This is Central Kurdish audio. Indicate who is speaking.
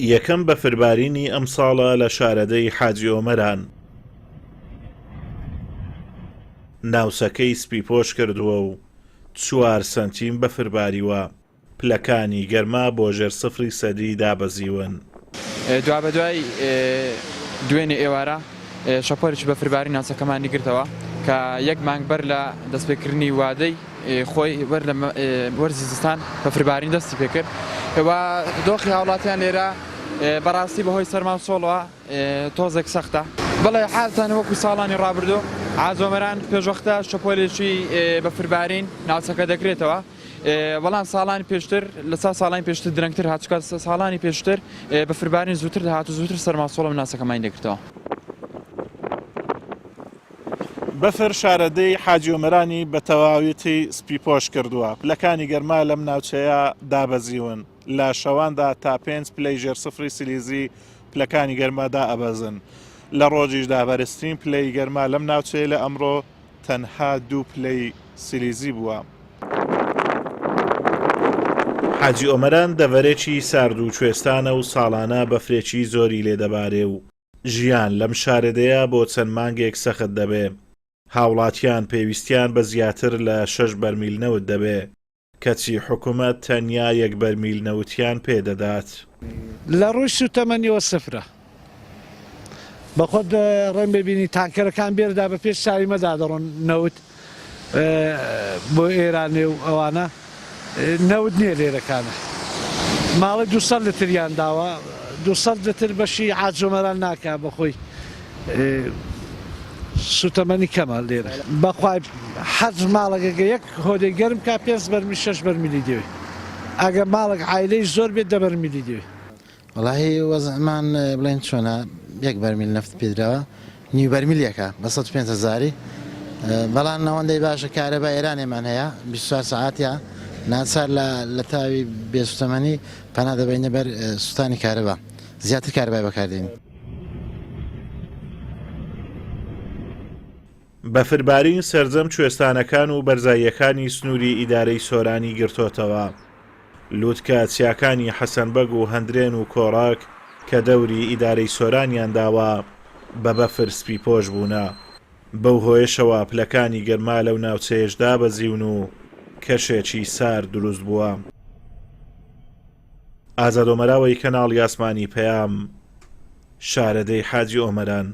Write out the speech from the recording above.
Speaker 1: یەکەم بەفربارینی ئەمساڵە لە شارەدێی حاجی ئۆمەران ناوچەکەی سپیپۆش کردووە و چوار سەنتیم بەفر باریوە، پلەکانی گەرما بۆ ژێر سفری سەدی دابەزیون.
Speaker 2: دوابەدوای دوێنێ ئێوارە شەپۆلێکی بەفربارین ناوچەکەمانی گرتەوە کە یەک مانگ بەر لە دەستپێکردنی وادەی خۆی بەر لە وەرزی زستان بەفربارین دەستی پێکرد و دۆخی هاوڵاتیان لێرە بەڕاستی بەهۆی سەرما و سۆڵەوە تۆزێک سەختە. بەڵێ حالتان وەکو ساڵانی ڕابردوو عازۆمەران پێشوەختە شەپۆلێکی بەفربارین ناوچەکە دەکرێتەوە بەڵام ساڵانی پێشتر لە چا ساڵانی پێشتر درەنگتر هات چونکە ساڵانی پێشتر بەفربارین زووتر دەهات و زووتر سەرما سۆڵە ناوچەکەمانی دەگرتەوە.
Speaker 1: بەفر شارەدێی حاجی ئۆمەرانی بە تەواویی سپیپۆش کردووە، پلەکانی گەرما لەم ناوچەیە دابەزیون، لە شەواندا تا پێنج پلەی ژێر سفری سیلیزی پلەکانی گەرما دائەبەزن، لە ڕۆژیشدا بەرزترین پلەی گەرما لەم ناوچەیە لە ئەمڕۆ تەنها دوو پلەی سیلیزی بووە. حاجی ئۆمەران دەڤەرێکی سارد و کوێستانە و ساڵانە بەفرێکی زۆری لێ دەبارێ و ژیان لەم شارەدێیە بۆ چەند مانگێک سەخت دەبێ. هاوڵاتیان پێویستیان بە زیاتر لە شەش بەرمیل نەوت دەبێ، کەچی حکومەت تەنیا یەک بەرمیل نەوتیان پێ دەدات.
Speaker 3: لە ڕووی سوتەمەنیەوە سفرە. بەخۆت ڕێم ببینی تانکەرەکان بێردا بە پێش چاوی مەدا دەڕۆن نەوت بۆ ئێرانێ و ئەوانە نەوت نییە لێرەکانە ماڵی 200 لتریان داوە 200 لتر بەشی عاجۆمەران ناکا بەخۆی سوتەمەنی کەمە لێرە بەخوای حەج ماڵەکەگە یەک هۆدەی گەرم کا پێنج بەرمیل شەش بەرمیلی دەوێ ئەگە ماڵێک عایلەی زۆر بێت دە بەرمیلی دەوێ.
Speaker 4: وەڵاهی وەزعمان بڵێن چۆنە یەک بەرمیل نەفت پێدراوە نیو بەرمیلێکە بە 105 هەزاری بەڵام ئەوەندەی باشە کارەبا ئێرانێمان هەیە 24 سەعاتە ناچار لە لە تاوی بێسوتەمەنی پەنا دەبینە بەر سوستانی کارەبا زیاتر کارەبای بەکاردێنین.
Speaker 1: بەفربارین سەرجەم کوێستانەکان و بەرزاییەکانی سنووری ئیدارەی سۆرانی گرتۆتەوە. لوتکە چیاکانی حەسەن بەگ و هەندرێن و کۆڕەک کە دەوری ئیدارەی سۆرانیان داوە بە بەفر سپیپۆش بوونە. بەو هۆیەشەوە پلەکانی گەرما لەو ناوچەیەش دابەزیون و کەشێکی سارد دروست بووە. ئازاد ئۆمەراوەی کەناڵی ئاسمانی پەیام، شارەدێی حاجی ئۆمەران.